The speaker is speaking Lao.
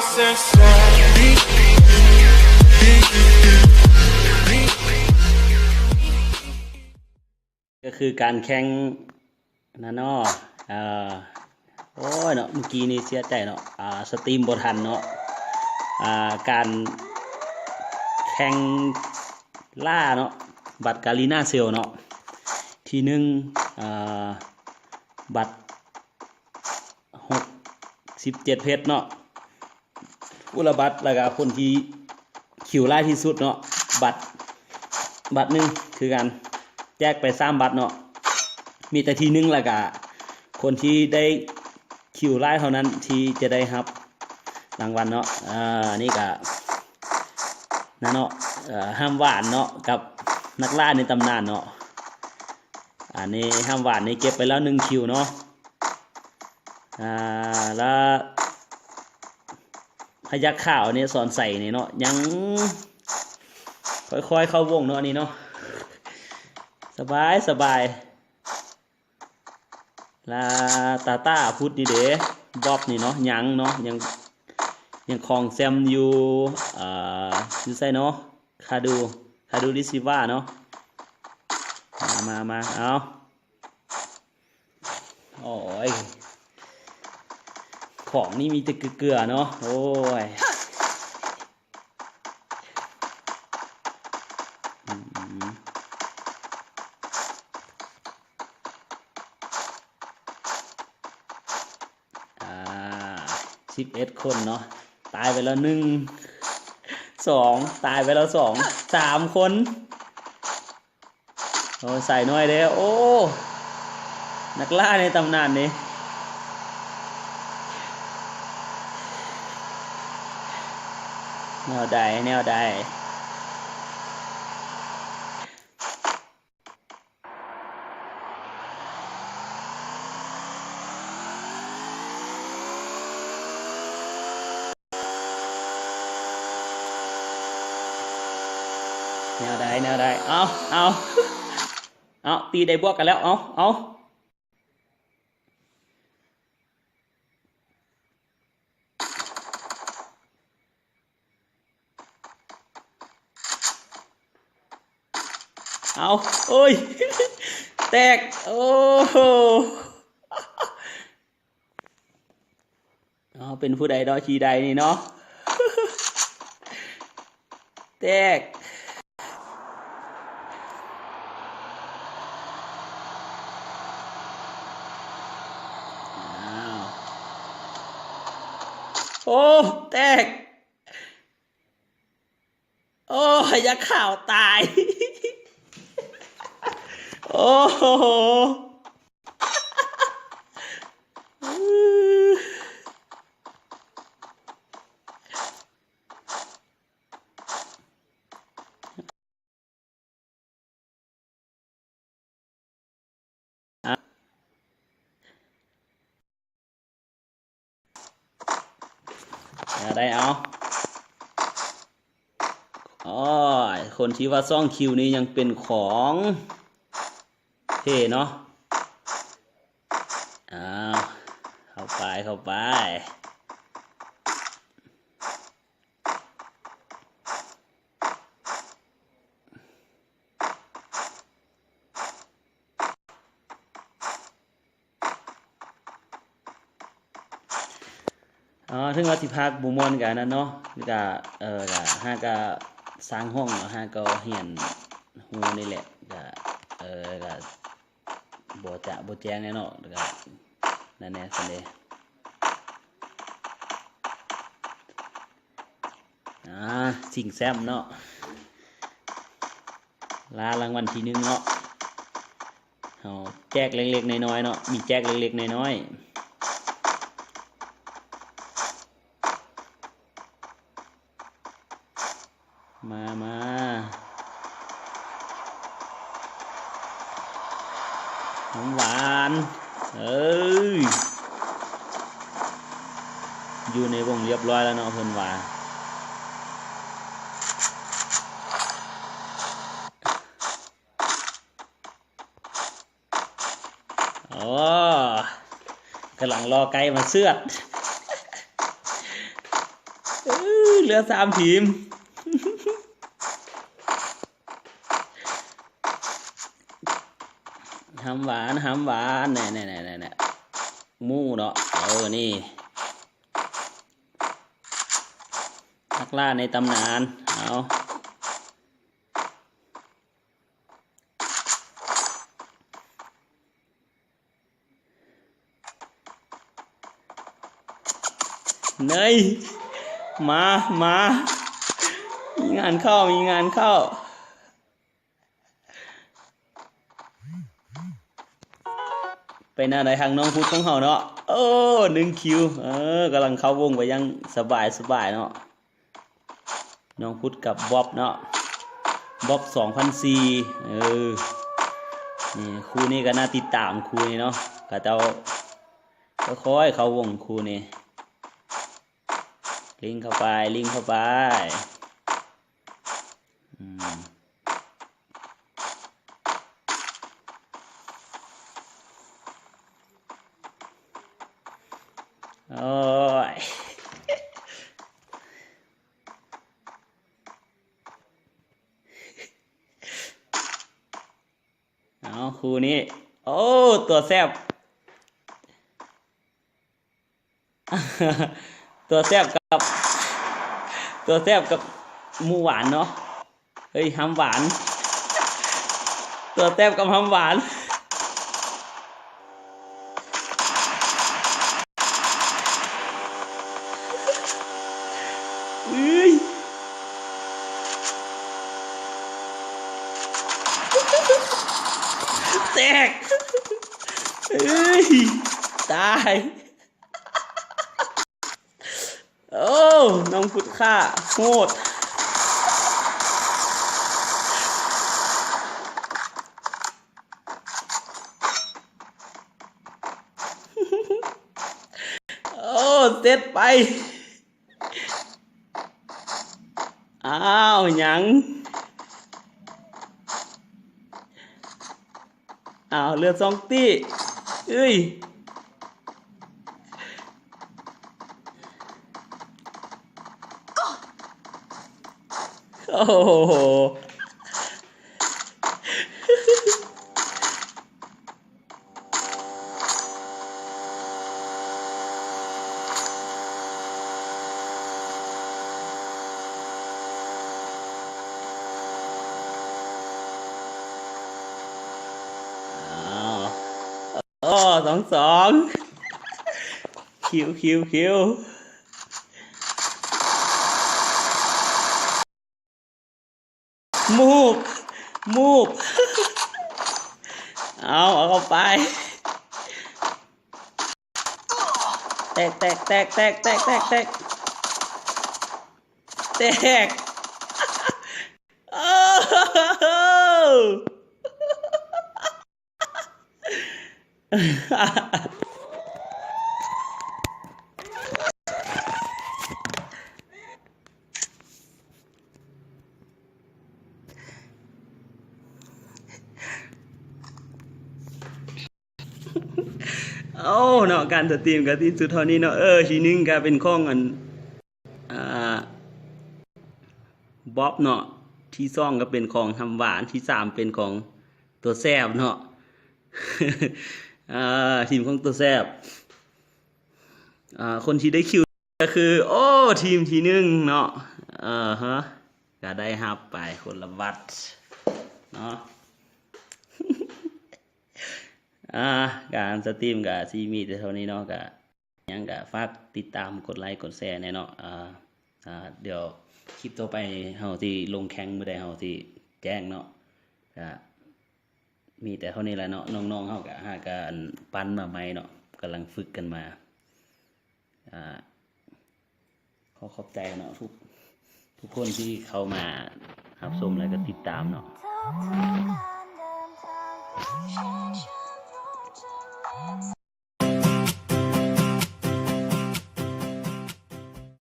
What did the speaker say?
ກໍຄືການແຂ່ງນັ້ນເນາະ ເອີ ໂອ້ຍເນາະ ມື້ກີ້ນີ້ເສຍໃຈເນາະ ອ່າ ສະຕຣີມບໍ່ທັນເນາະ ອ່າ ການແຂ່ງລ້າເນາະ ບັດກາລີນາເຊວເນາະ ທີໜຶ່ງ ອ່າ ບັດຫົກສິບເຈັດເພັດເນາະ ຄົນລະບັດ ແລ້ວກະຄົນທີ່ຄິວຫຼາຍທີ່ສຸດເນາະ ບັດ ບັດໜຶ່ງຄືກັນ ແຈກໄປສາມບັດເນາະ ມີແຕ່ທີໜຶ່ງ ແລ້ວກະຄົນທີ່ໄດ້ຄິວຫຼາຍເທົ່ານັ້ນທີ່ຈະໄດ້ຮັບລາງວັນເນາະ ເອີ ອັນນີ້ກະນັ້ນເນາະ ເອີ ຫ້າມຫວານເນາະ ກັບນັກລ່າໃນຕຳນານເນາະ ອັນນີ້ຫ້າມຫວານນີ້ເກັບໄປແລ້ວໜຶ່ງຄິວເນາະ ອ່າ ລະພະຍັກຂາວນີ້ ສອນໄຊນີ້ເນາະ ຍັງຄ່ອຍໆເຂົ້າວົງເນາະ ອັນນີ້ເນາະ ສະບາຍ ສະບາຍ ລະຕາຕາພຸດນີ້ເດ ບອບນີ້ເນາະ ຍັງເນາະ ຍັງ ຍັງຄອງແຊມຢູ່ ເອີ ຢູ່ໃສເນາະ ຄາດູ ຄາດູລິຊິວາເນາະ ມາ ມາ ມາ ເອົາ ໂອ້ຍ ຂອງນີ້ມີແຕ່ເກືອໆເນາະ ໂອ້ຍ ອືມ ອ່າ ສິບເອັດຄົນເນາະ ຕາຍໄປແລ້ວໜຶ່ງ ສອງ ຕາຍໄປແລ້ວສອງ ສາມຄົນ ໂອ້ ສາຍນ້ອຍເດ້ ໂອ້ ນັກລ່າໃນຕຳນານນີ້ ແນວໃດ ແນວໃດ? ແນວໃດ ແນວໃດ? ເອົາ ເອົາ ເອົາ ຕີໄດ້ບວກກັນແລ້ວ ເອົາ ເອົາ ເອົາ ໂອ້ຍ ແຕກ ໂອ້ໂຫ. ເອົາ ເປັນຜູ້ໃດເນາະ ຂີ້ໄດນີ້ເນາະ ແຕກ ອ້າວ ໂອ້ ແຕກ ໂອ້ ພະຍັກຂາວຕາຍ ໂອ້ໂຫ. ແນວໃດເອົາ ໂອ້ຍ ຄົນທີ່ວ່າສອງຄິວນີ້ຍັງເປັນຂອງເທ່ເນາະ ອ້າວ ເຂົ້າໄປ ເຂົ້າໄປ. ເອີ ເຖິງວ່າຊິພາກບໍ່ມ່ວນກະນັ້ນເນາະ ກະ ເອີ ກະຫາກະສ້າງຫ້ອງເນາະ ຫາກະຮຽນຮູ້ນີ້ແຫຼະ ກະ ເອີ ກະບໍ່ຈະບໍ່ແຈ້ງແນ່ເນາະ ກະນັ້ນແນ່ຊັ້ນເດ. ອ່າ ຊິງແຊມເນາະ ລາລາງວັນທີໜຶ່ງເນາະ ເຮົາແຈກເລັກໆນ້ອຍໆເນາະ ມີແຈກເລັກໆນ້ອຍໆ ມາ ມາ ນ້ຳຫວານ ເອີຍ ຢູ່ໃນວົງລຽບຮ້ອຍແລ້ວເນາະ ເພິ່ນວ່າ ໂອ້ ກຳລັງລໍໄກ່ມາເຊືອດ. ເຫຼືອສາມທີມ. ຫຳຫວານ ຫຳຫວານ ແນ່ໆໆໆ ໝູເນາະ ເອີ ນີ້ ນັກລ່າໃນຕຳນານ ເອົາ. ເນີຍ ມາ ມາ ມີງານເຂົ້າ ມີງານເຂົ້າ. ເປັນແນວໃດທາງນ້ອງພຸດຂອງເຮົາເນາະ? ໂອ້ ໜຶ່ງຄິວ ເອີ ກຳລັງເຂົ້າວົງໄປຢ່າງສະບາຍໆເນາະ. ນ້ອງພຸດກັບບອບເນາະ ບອບສອງພັນສີ່ ເອີ ນີ້ຄູ່ນີ້ກໍໜ້າຕິດຕາມຄູ່ນີ້ເນາະ ເຂົາເຈົ້າຄ່ອຍໆເຂົ້າວົງຄູ່ນີ້ ລິງເຂົ້າໄປ ລິງເຂົ້າໄປ ອືມ ໂອ້ຍ. ເອົາ ຄູ່ນີ້ ໂອ້ ຕົວແຊບ ຕົວແຊບກັບ ຕົວແຊບກັບໝູຫວານເນາະ. ເຮີ້ຍ ຫຳຫວານ ຕົວແຊບກັບຫຳຫວານ ເອີຍ ແຕກ ເອີຍ ຕາຍ. ໂອ້ ນ້ອງພຸດຂ້າໂຫດ ໂອ້ ເສັດໄປ ອ້າວ ຫຍັງ? ອ້າວ ເຫຼືອສອງຕີ້ ເອີຍ ໂອ້ໂຫ. ອ້າວ ໂອ້ ສອງສອງ ຄິວ ຄິວ ຄິວ. ມູບ ມູບ ເອົາ ເອົາເຂົ້າໄປ ແຕກ ແຕກ ແຕກ ແຕກ ແຕກ ແຕກ ແຕກ ໂອ້ໂຫ. ໂອ້ ເນາະ ການສະຕຣີມກໍສິ້ນສຸດເທົ່ານີ້ເນາະ. ເອີ ທີໜຶ່ງກໍເປັນຂອງອັນ ອ່າ ບອບເນາະ, ທີສອງກໍເປັນຂອງຫຳຫວານ, ທີສາມເປັນຂອງຕົວແຊບເນາະ. ອ່າ ທີມຂອງຕົວແຊບ ອ່າ ຄົນທີ່ໄດ້ຄິວກໍຄື ໂອ້ ທີມທີໜຶ່ງເນາະ. ເອີ ຮະ ກໍໄດ້ຮັບໄປຄົນລະບັດເນາະ. ອ່າ ການສະຕຣີມກໍຊິມີແຕ່ເທົ່ານີ້ເນາະ. ກໍຫຍັງກໍຝາກຕິດຕາມ ກົດໄລ ກົດແຊແດ່ເນາະ. ອ່າ ອ່າ ດຽວຄລິບຕໍ່ໄປເຮົາຊິລົງແຂ່ງມື້ໃດເຮົາຊິແຈ້ງເນາະ. ກໍມີແຕ່ເທົ່ານີ້ແຫຼະເນາະ. ນ້ອງໆເຮົາກໍຫາການປັ່ນມາໃໝ່ເນາະ, ກຳລັງຝຶກກັນມາ. ອ່າ ຂໍຂອບໃຈເນາະ ທຸກ ທຸກຄົນທີ່ເຂົ້າມາຮັບຊົມ ແລະກໍຕິດຕາມເນາະ.